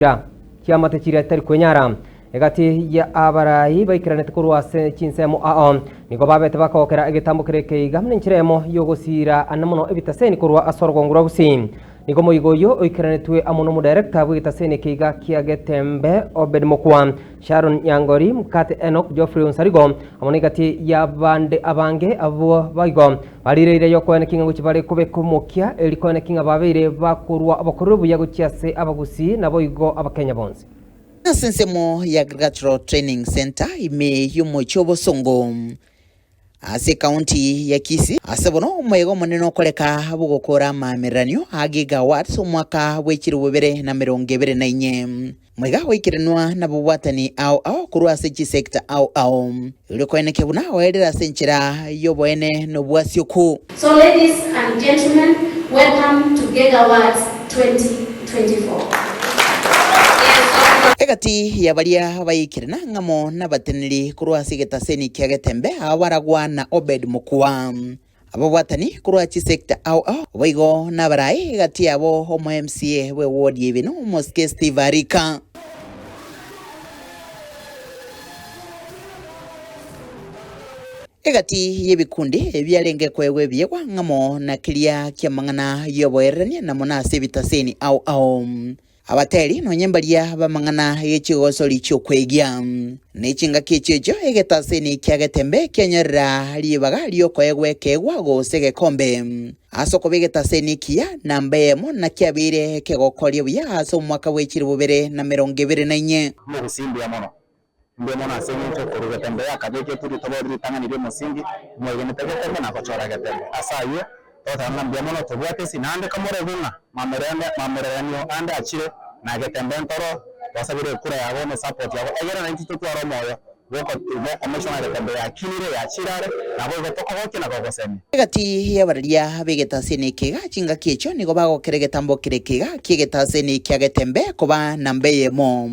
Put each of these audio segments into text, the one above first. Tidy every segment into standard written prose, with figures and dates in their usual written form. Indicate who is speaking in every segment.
Speaker 1: Chiira chiamate chiria chitari kwenyara. Egati ya abarai baikeranete korwa ase chinsemo ao, nigo babete bakogokera egetambo kere ekeiga buna enchera emo y'ogosiira ane mono ebitaseni korwa ase orogongo rwa Gusii. Nigo omoigo oyio oikeranetwe amo n'omodirector bw'egetaseni ekeiga kia Getembe Obed Mokua, Sharon Nyangori, Mkate Enock, Geoffrey Onsarigo amo negati y'abande abange abwo boigo Barireire y'okoeneki ng'a gochia bare kobeka omokia, eri koeneki ng'a babeire bakorua obokoreri obuya gochia ase Abagusii naboigo Abakenya bonsi.
Speaker 2: Ase ensemo ya Agricultural Training Centre ime y'omochie o Bosongo ase ekaunti ya Kisii ase bono omoyega omonene okoreka bw'ogokora amaamereranio a Giga Awards omwaka bwe chilifu ibere na emerongo ebere na inye. Moiga goikeranwa nabobwatani ao ao korwa ase chisecta ao ao, erio koenekia buna oerire ase enchera y'oboene na obwasioku.
Speaker 3: So ladies and gentlemen, welcome to Gega Awards 2024.
Speaker 2: Egati ya baria baikire ng'amo nabateneneri korwa ase egetaseni kia Getembe, aba baragwa na Obed Mokua. Ababwatani korwa chisecta ao ao boigo nabaraai egati yabo omo MCA bwe ward ya Ibeno omosike Steve Arika. Egati y'ebikundi ebiarenge koegwa ebiegwa ng'amo na keria ki'amang'ana y'oboererania na mono ase ebitaseni ao ao. Abateri nonya mbaria b'amang'ana ye chigosori chi'okwegia. Ne chingaki echio echio egetaseni kia Getembe kianyorera ribaga ri'okoegwa ekeegwa gose egekombe. Ase okoba egetaseni ekiya namba eyemo nakiabeire kegokoria buya ase omwaka bwe chilifu bibere na emerongo ebere na inye.
Speaker 4: Omogusi mbuya mono, mbuya mono ase eng'encho korwa Getembe yakabeketwe ritobo ritang'ani ri'omosingi, mwegenete Getembe na gochora Getembe. Ase ayio, togoteba ng'a mbuya mono tobwate ase naende kamorebe ng'a mamereranio ande achire na Getembe ntoro, twasabire ekura yago na esupport yago egere naintwe totware omoyo bw'okomechwa ng'a Getembe yakinire, yachire are, naboigo tokogokia na kogosemia.
Speaker 2: Egati y'abararia b'egetaseni ekiga chingaki echio nigo bagokera egetambo kere ekiga ki'egetaseni kia Getembe koba namba eyemo.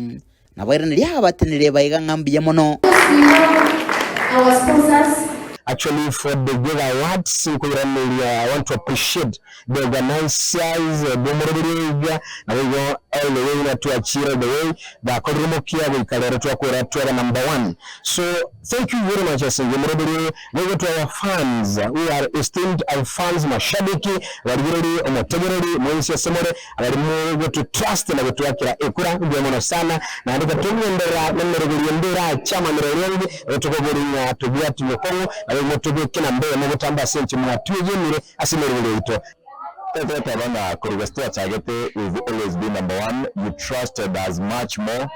Speaker 2: Nabairaneria abateneneri baiga ng'a mbuya mono.
Speaker 3: Our sponsors.
Speaker 4: Actually for the Gega Awards nkoiraneria I want to appreciate the organisers bw'omoroberio oiga naboigo all the way buna twachire all the way bakorire omokia goika rero twakora twaba number one so thank you very much ase omoroberio oyo naboigo to our fans we are esteemed our fans mashabiki abarigereri omotegereri mwensi ase more Abari mogotu trust na gotwakera ekura mbuya mono sana naende tatogenderera nemeroberio ende erache amamera oria onde nabo tokoboria ng'a tobwati bokong'u nabo igo tobeke namba eyemo gotamba ase inche mwatwegenire ase emeroberio yaito. Toteba ng'a korwa gose twachagete we've always been number one, you trusted us much more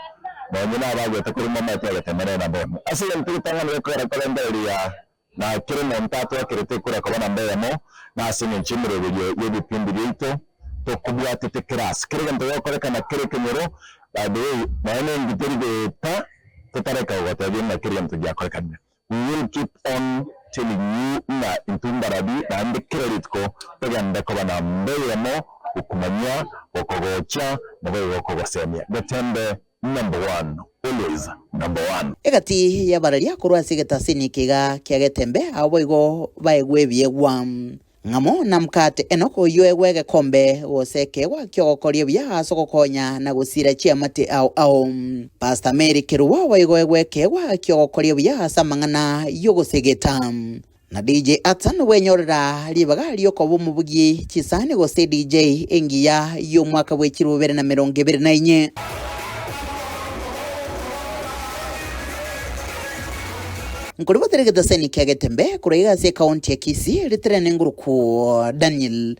Speaker 4: nonye nabagete korwa momanyete agetemera namba eyemo. Ase egento getang'ani gekogera korengereria Na kera omonto atwakerete ekura koba namba eyemo, na ase engencho y'emeroberio y'ebipindi biaito, tokobwatete kera ase. Kera egento gegokorekana kera ekenyoro, by the way, nonya na engiti teri goeta totareka gogotebia ng'a kera egento giakorekanire. We will keep on telling you ng'a intwe mbarabi naende kera rituko togende koba namba eyemo gokumanyia, gokogocha, naboigo gokogosemia. Getembe Number one, always number one.
Speaker 2: Egati y'abararia korwa ase egetasini ekiga kia Getembe, abwo boigo baegwe ebiegwa. Ng'amo na mokate Enok oyio oegwe egekombe gose ekeegwa ki'ogokoria buya ase ogokonya na gosiira chiamate ao ao. Pastor Mary Kerubo boigo oegwe ekeegwa ki'ogokoria buya ase amang'ana y'ogosegeta. Na DJ Atsan bwenyorera ribaga ri'okoba omobugi chisani gose DJ engiya y'omwaka bwe chilifu bibere na emerongo ebere na inye. Nkoribotera egetaseni kia Getembe korwa iga ase ekaunti ya Kisii, ritere nenguruku Daniel.